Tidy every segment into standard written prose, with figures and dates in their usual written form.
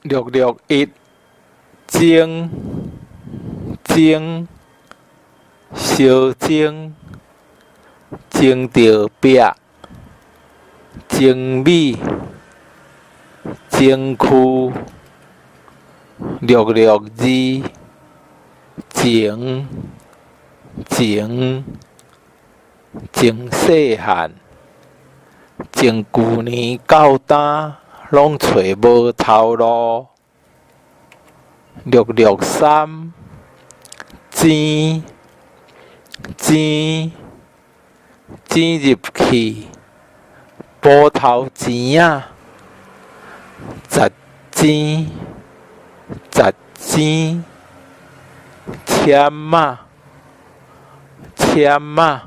六六一，蒸，蒸，相蒸，蒸著壁，精美，精區，六六二，前，前，前細漢，從舊年到今，攏揣無頭路。六六三，錢，錢，錢入去，埔頭錢仔，十錢，十錢，簽仔，簽仔，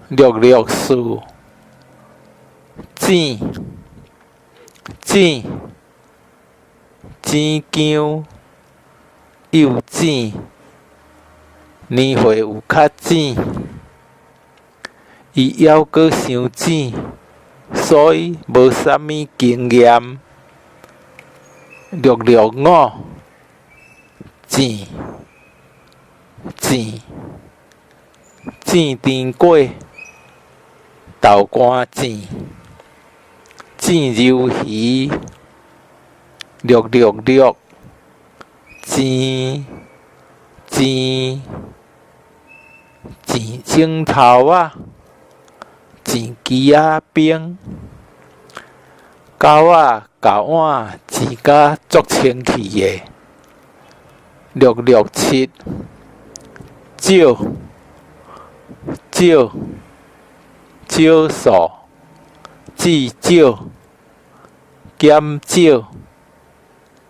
六六四，錢，錢，錢姜，幼子，年歲有較淺，伊猶閣傷淺，所以無啥物經驗。六六五，錢，錢，錢甜粿，豆乾錢，錢魷魚，六六六，錢，錢，錢鐘頭仔，錢枝仔冰，狗仔共碗錢甲足清氣的。六六七，少，少，少數，至少，減少，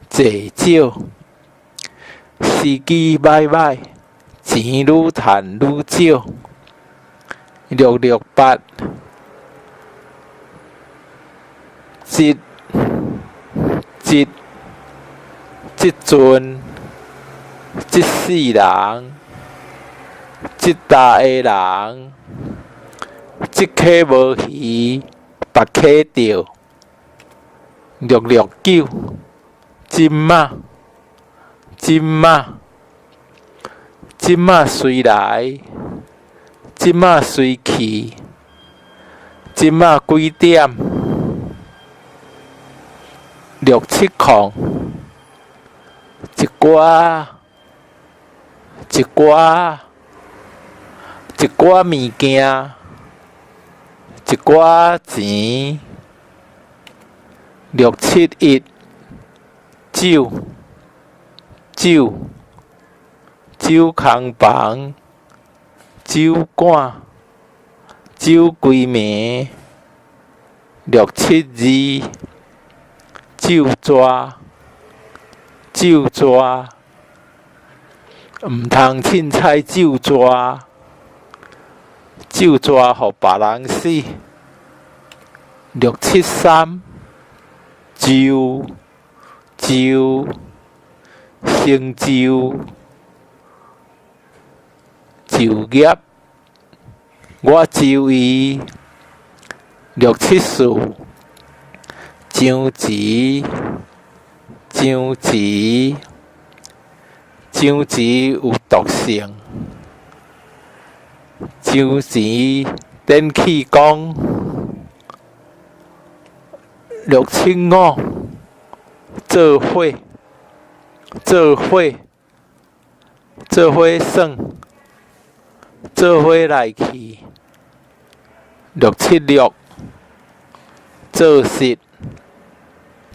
濟少，時機䆀䆀，錢愈趁愈少。六六八，這，這，這陣，這世人，這搭的人，這溪無魚，別溪釣。六六九，這馬，這馬，這馬隨來，這馬隨去，這馬幾點？六七空，一寡，一寡，一寡物件，一寡錢。六七一，酒，酒，酒空房，酒館，酒歸暝。六七二，酒蛇，酒蛇，毋通凊彩酒蛇，酒蛇予別人死。六七三，就，就，成就，就業，我就伊。六七四，張錢，張錢，張錢有毒性。張錢電氣工。六七五，做伙，做伙，做伙耍，做伙來去。六七六，做實，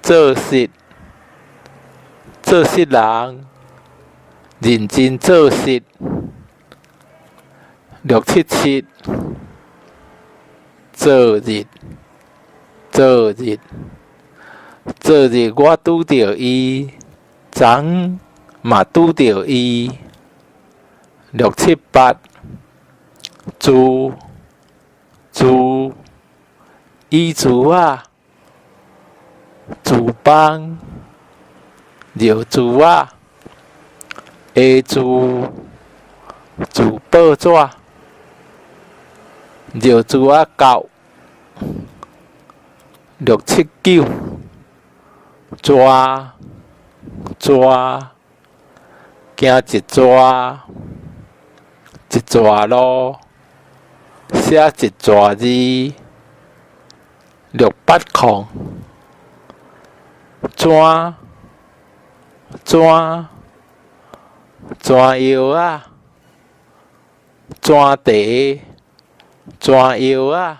做實，做實人，認真做實。六七七，昨日，昨日，昨日我拄著伊，昨昏嘛拄著伊。六七八，自，自，椅子仔，自幫，尿珠仔，下注，自報紙，尿珠仔到。六七九，逝逝，行一逝，一逝路，寫一逝字，六八空，怎怎怎藥仔，怎地，怎藥仔。